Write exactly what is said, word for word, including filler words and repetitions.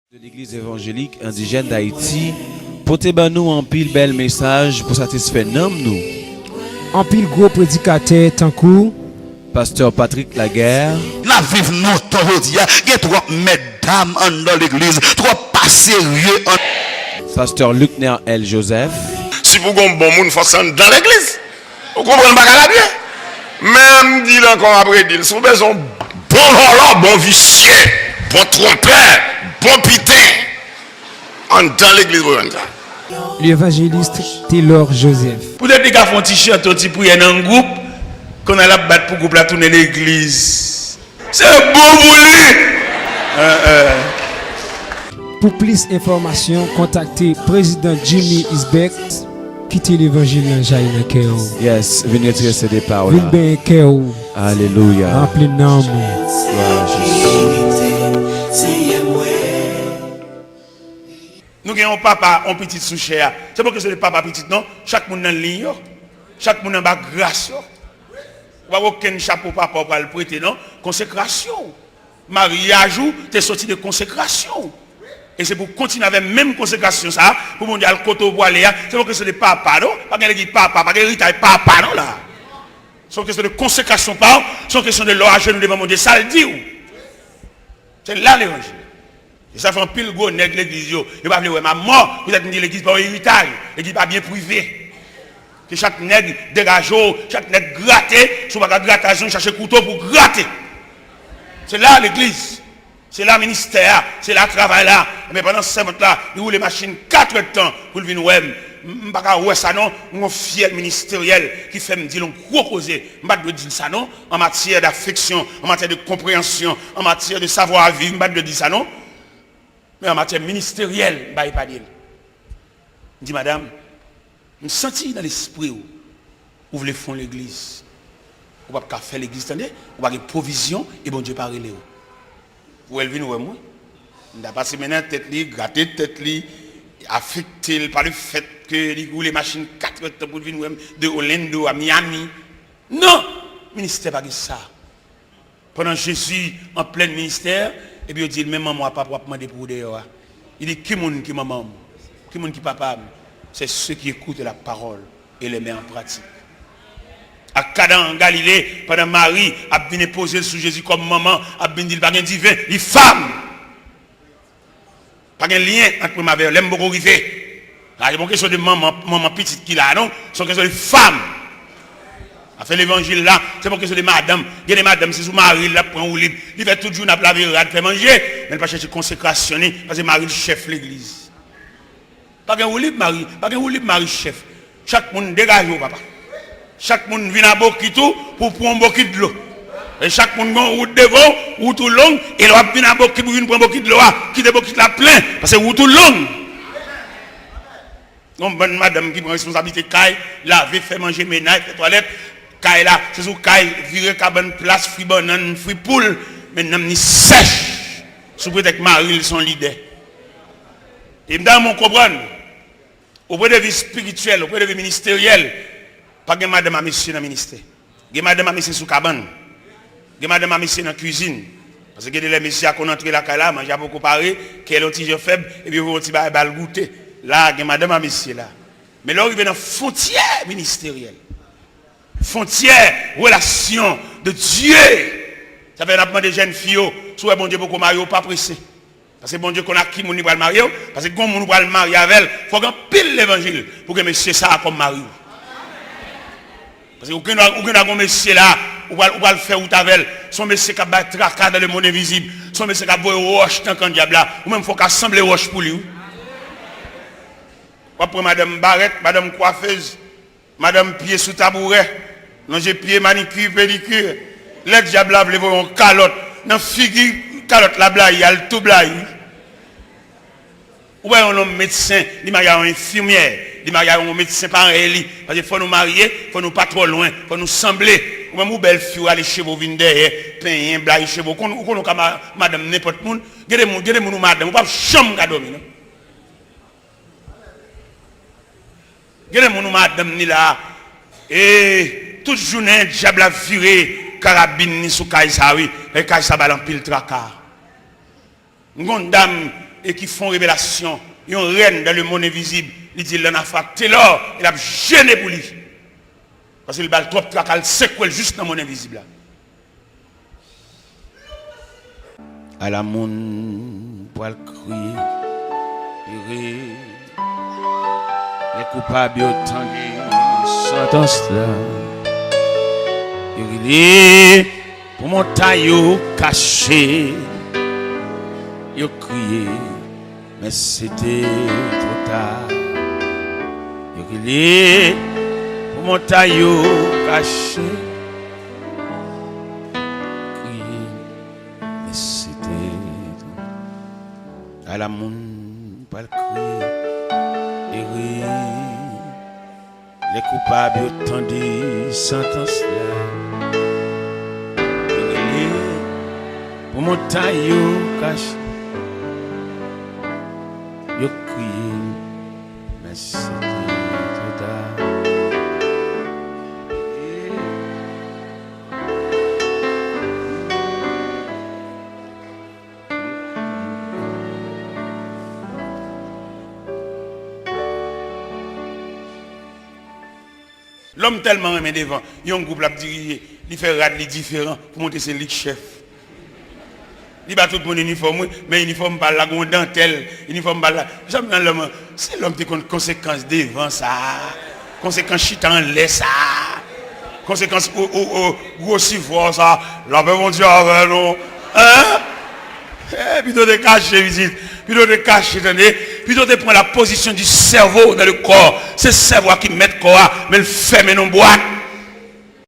De Legliz Evanjelik Endijèn Dayiti pote ban nou anpil bèl mesaj pou satisfè nanm nou. Anpil gwo predikatè tankou Pastè Patrick Laguerre, N ap viv lontan jodi a, gen twòp mètdam anndan legliz, twòp pa serye an. Pastè Luckner L. Joseph. Si pou gon bon moun, fò se anndan legliz. Ou konprann bagay la byen? Men m di l ankò, m ap redi l. Si w bezwen yon bon vòlò, bon visye, bon twonpè, bon piten, anndan legliz pou w jwenn sa. L'évangéliste Taylor Joseph. Poutèt li ka fè yon ti chante, yon ti priyè nan gwoup, kounye a l ap bat pou gwoup la tounen legliz. Se bon pou li! Pou plis enfòmasyon, kontakte Prezidan Jimmy Isbeck. Kite levanjil lan jayi nan kè w. Yes, vin retire se depa w la. Vin benyen kè w. Alelouya. Ranpli nanm ou. Glwa a Jezi. Nou gen yon papa, yon pitit sou chè a. Se pa kesyon de papa pitit non. Chak moun nan liy yo. Chak moun anba gras yo. Ou pa gen okenn chapo papa ou pral prete non. Konsekrasyon w. Maryaj ou te soti de konsekrasyon w. E se pou w kontinye avè menm konsekrasyon sa a, pou Bondye al kote w pou ale a. Se pa kesyon de papa non. Pa gen legliz papa, pa gen eritay papa non la. Se yon kesyon de konsekrasyon pa w, se yon kesyon de lè w ajenou devan Bondye, sa l di w. Se la levanjil. E sa fè anpil gwo nèg legliz yo, yo pa vle wè m ap mò, poutèt m di legliz pa yon eritay, legliz pa byen prive. Ke chak nèg degaje w, chak nèg grate, si w pa ka grate ajenou, chache kouto pou w grate. Se la legliz. Se la ministè a, se la travay la. Men pandan sèvant la, li woule machin katrèdtan pou l vin wè m. M, m pa ka wè sa non, m gon fyèl ministeryèl ki fè m di l yon gwo koze. M pa t dwe di l sa non, an matyè dafeksyon, an matyè de konpreyansyon, an matyè de savwa viv, m pa t dwe di sa non. Men an matyè ministeryèl, m pa epanye l. M di, madanm, m santi nan lespri w, ou vle fè yon legliz. Ou p ap ka fè legliz, tande, ou pa gen pwovizyon e Bondye pa rele w. Ou wè l vin wè m, wi. M ta pase men nan tèt li, grate tèt li, afekte l pa le fèt ke li woule machin katrèdtan pou l vin wè m de Orlando a Miami. Non! Ministè pa gen sa. Pandan Jezi an plen ministè, epi yo di l, men manman w a papa w ap mande pou ou deyò a. Li di, ki moun ki manman m? Ki moun ki papa m? C'est ceux qui écoutent la parole et les mettent en pratique. Ak Kana an Galile, pandan Mari ap vin enpoze l sou Jezi kòm manman, ap vin di l pa gen diven, li fam. Pa gen lyen ant mwen avè yo, lè m poko rive. A, se pa yon kesyon de manman, manman pitit ki la a, non. Se yon kesyon de fam. Afè levanjil la, se pa yon kesyon de madanm. Gen de madanm, se sou mari l l ap pran woulib. Li fè tout jounen ap lave rad, fè manje, men l pa chèche konsekrasyon li, paske mari l chèf legliz. Pa gen woulib mari, pa gen woulib mari chèf. Chak moun degaje w, papa. Chak moun vin a bokit ou pou w pran yon bokit dlo. E chak moun gen yon wout devan w, wout ou long, e lè w ap vin a bokit pou w vin pran bokit dlo a, kite bokit la plen, paske wout ou long. Gon bann madanm ki pran responsablite kay, lave, fè manje, menaj, fè twalèt, kay la, se sou kay, vire kabann, plas, fri bannann, fri poul, men nanm ni sèch, sou pretèks mari l se yon lidè. E m ta renmen w konprann, o pwen de vi espirityèl, o pwen de vi ministeryèl, pa gen madanm a mesye nan ministè. Gen madanm a mesye sou kabann. Gen madanm a mesye nan kwizin. Paske gen de lè mesye a konn antre lakay la, manje a poko pare, kè l yon ti jan fèb, epi yo voye yon ti bagay ba l goute. La, gen madanm a mesye la. Men lè w rive nan fwontyè ministeryèl, fwontyè relasyon de Dye, sa fè n ap mande jèn fi yo, si w wè Bondye poko marye w, pa prese. Paske Bondye konn ak ki moun li pral marye w. Paske gon moun ou pral marye avè l, fòk anpil levanjil pou gen mesye sa a kòm mari w. Paske ou gen dwa, ou gen dwa gon mesye la, ou pral, ou pral fè wout avè l. Se yon mesye k ap bay traka dans le monde invisible. Se yon mesye k ap voye wòch nan kan dyab la. Ou menm fòk w ka sanble wòch pou li, wi. W ap pran madanm barèt, madanm kwafez, madanm pye sou tabourè, lonje pye, manikir, pedikir. Lè dyab la vle voye yon kalòt nan figi kalòt la blayi, al tou blayi. Ou wè yon nonm medsen, li marye a yon enfimyè, li marye a yon medsen parèy li. Paske fò nou marye, fò nou pa twò lwen, fò nou sanble. Ou menm ou bèl fi, ou rale cheve w vin dèyè, penyen, blayi cheve w. Ou konn, ou konn ou ka ma-, madanm nenpòt moun. Gen de moun, gen de moun ou madanm, ou p ap janm ka dòmi, non. Gen de moun ou madanm ni la, e tout jounen dyab la vire karabin ni sou kay sa, wi. E kay sa ba l anpil traka. M gon dam, E ki fè yon revelasyon, yon rèn dans le monde invisible, li di l ann afwa Telor, e l ap jene pou li. Paske l ba l twòp traka, l sekwe l jis nan mond envizib la. Ala moun pral kriye, ere, lè koupab yo tande santans la, yo rele pou montay yo kache, yo kriye, men se te twò ta. Yo rele pou montay yo kache, kriye, men se te twò ta. Ala moun pral kriye, ere, lè koupab yo tande santans la, yo rele pou montay yo kache, yo kriye, men se te twò ta. Lòm tèlman renmen devan, yon gwoup l ap dirije, li fè rad li diferan pou montre se li k chèf. Li ba tout moun inifòm, wi, men inifòm pa l la, gen yon dantèl, inifòm pa l la. Janm nan lòm, si lòm te konn konsekans devan sa, konsekans chita anlè sa, konsekans o, o, o, gwosi vwa sa, lapè Bondye avè nou. Hein? Eh, pito te kache, pitit. Pito te kache, tande. Pito te pran la position du cerveau dans le corps. Se sèvo a ki mèt kò a, men l fèmen nan bwat.